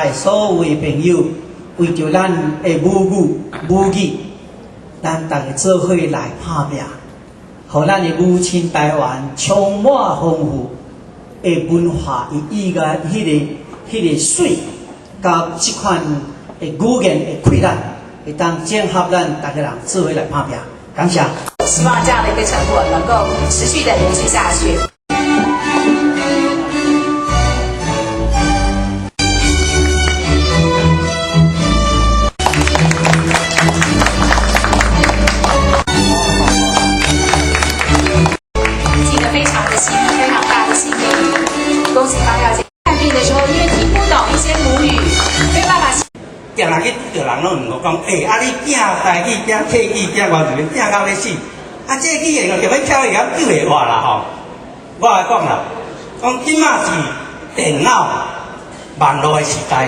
的所有的朋友，為著咱的母語母語，咱逐家做伙來拍拚，予咱的母親台灣充滿豐富的文化伊以外，彼個水，佮這款的語言的氣力，會當整合咱逐家人做伙來拍拚。感謝。希望這樣的一個成果能夠持續的延續下去。記得非常的心，非常大的心意。恭喜方小姐。看病的時候，因為聽不懂一些母語，沒有辦法。定定去拄著人攏問我講，欸，啊你囝台語，囝客語，囝原住民，囝到欲死，啊這語言哦，就欲巧會曉救會活啦吼。我來講啦，講這馬是電腦網路的時代，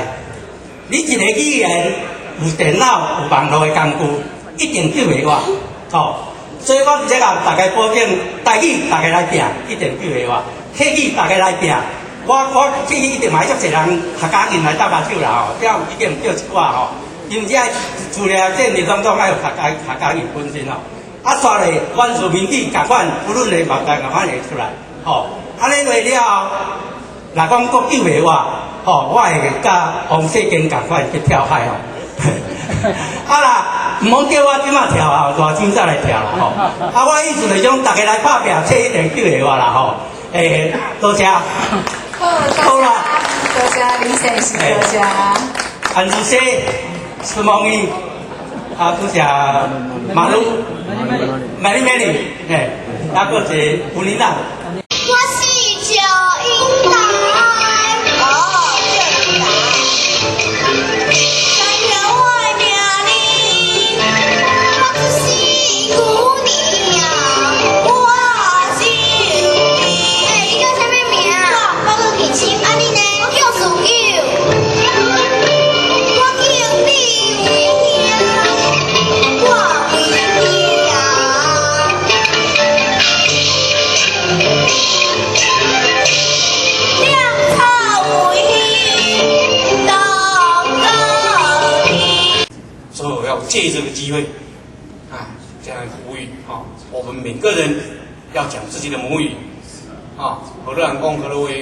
你一个語言有電腦有網路的工具，一定救會活，吼。所以我佇這共大家保證，台語大家來拼，一定救會活；客語大家來拼。我客語一定嘛愛足濟人客家人來搭跤手啦吼，這樣已經叫一寡吼，因為這資料建立當中愛有客家人本身吼。啊，煞咧原住民語仝款，不論咧嘛仝款會出來，吼。按呢落了後，若講閣救袂活，吼，我會佮王世堅仝款去跳海吼。啊啦，毋好叫我這馬跳啊，熱錢才來跳啦吼。啊，我意思就是講，大家來拍拚，這一定救會活啦吼。欸，多謝。好啦，多謝李先生，多謝。安主席，孫夢怡，啊，多謝馬路，美麗美麗，嘿，啊，閣一個吳妮娜。我是趙英台，哦，趙英台，三條我的名字，我出生舊年，我姓李。欸，你叫啥物名？我叫啟清，啊你呢？我叫蘇九。我叫李維兄，我為兄。兩草為東高天。所以我要借這個機會，啊，這樣呼籲啊，我們每個人要講自己的母語，啊，河洛人講河洛話，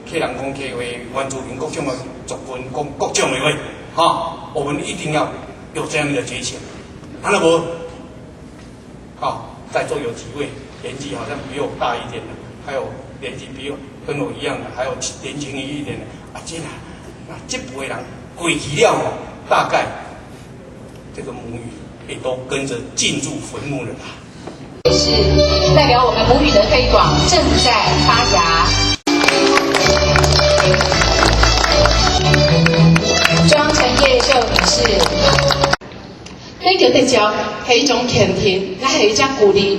客人講客話，原住民各種的族群講各種的話，哈，我們一定要有這樣的覺醒。啊，若無，啊，在座有幾位年紀好像比我大一點的，還有年紀比我跟我一樣的，還有年輕一點的，啊，這啦，那這輩人過去了，大概這個母語也都跟着進入墳墓了吧。也是代表我們母語的推廣正在發芽。莊陳葉秀女士，得著得獎係一種肯定，也係一種鼓勵。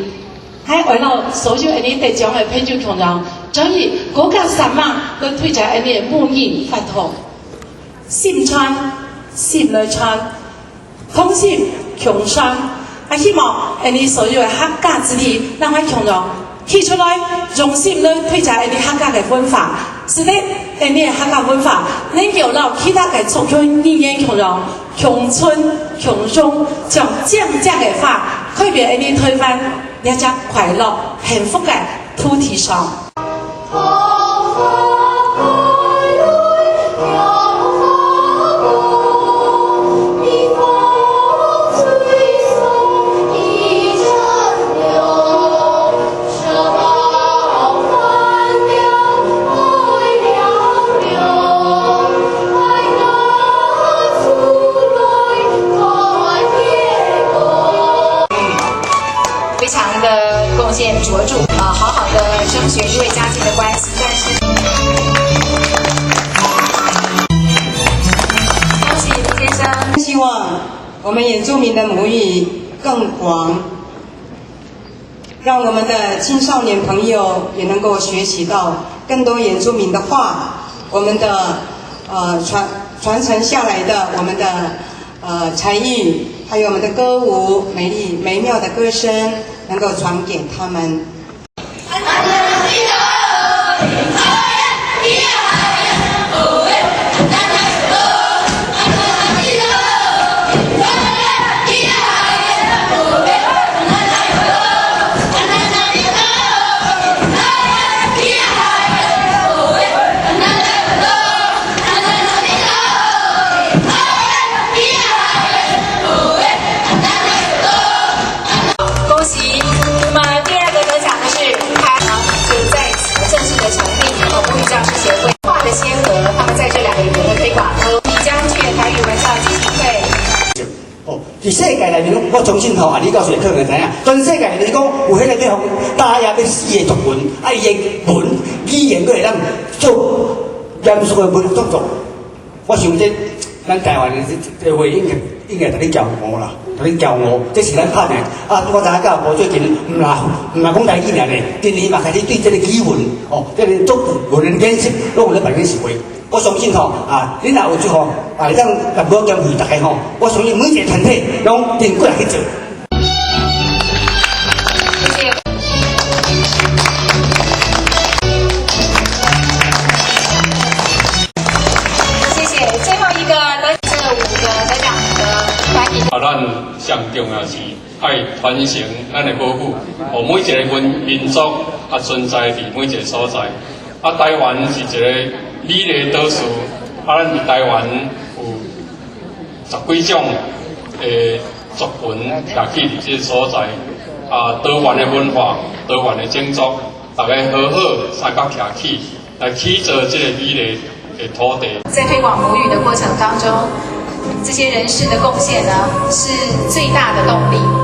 還為了所有𪜶得獎的朋友強人，將以國家三馬來推介𪜶的母語發拓，心傳，心來傳，同心共商。啊，希望𪜶所有的客家子弟，咱愛強壯提出來，用心來推介𪜶客家的文化，使得𪜶的客家文化能夠讓其他的族群語言強壯、共存共榮，將正正的話，改變𪜶台灣一隻快樂幸福的土地上。非常的貢獻卓著啊，好好的升學，因為家境的關係，但是恭喜林先生。希望我們原住民的母語更廣，讓我們的青少年朋友也能夠學習到更多原住民的話，我們的傳承下來的我們的才藝，還有我們的歌舞，美麗美妙的歌聲，能夠傳給他們。佇世界內面，我相信吼，啊，李教授可能會知影，全世界內面講有彼個欲予打壓欲死的族群，啊，伊的文語言閣會當做嚴肅的文學創作。我想這咱台灣的這會應該值得驕傲啦，值得驕傲。這是咱拍拼啊！我知影教育部最近毋若講台語爾呢，今年嘛開始對這個語文哦，這個族文的研習，攏有咧辦研習會。我相信吼啊，你若有這吼啊，會當淡薄經費，大家吼，我相信每一個團體攏真過來去做。謝謝。謝謝，最後一個得這五個得獎的團體。啊，咱上重要是愛傳承咱的母語，哦，每一個民族啊存在佇每一個所在。啊，台灣是一個美麗島嶼，啊，咱佇台灣有十幾種的族群徛起佇這個所在，啊，多元的文化，多元的種族，大家好好三角徛起來起造這個美麗的土地。在推廣母語的過程當中，這些人士的貢獻呢，是最大的動力。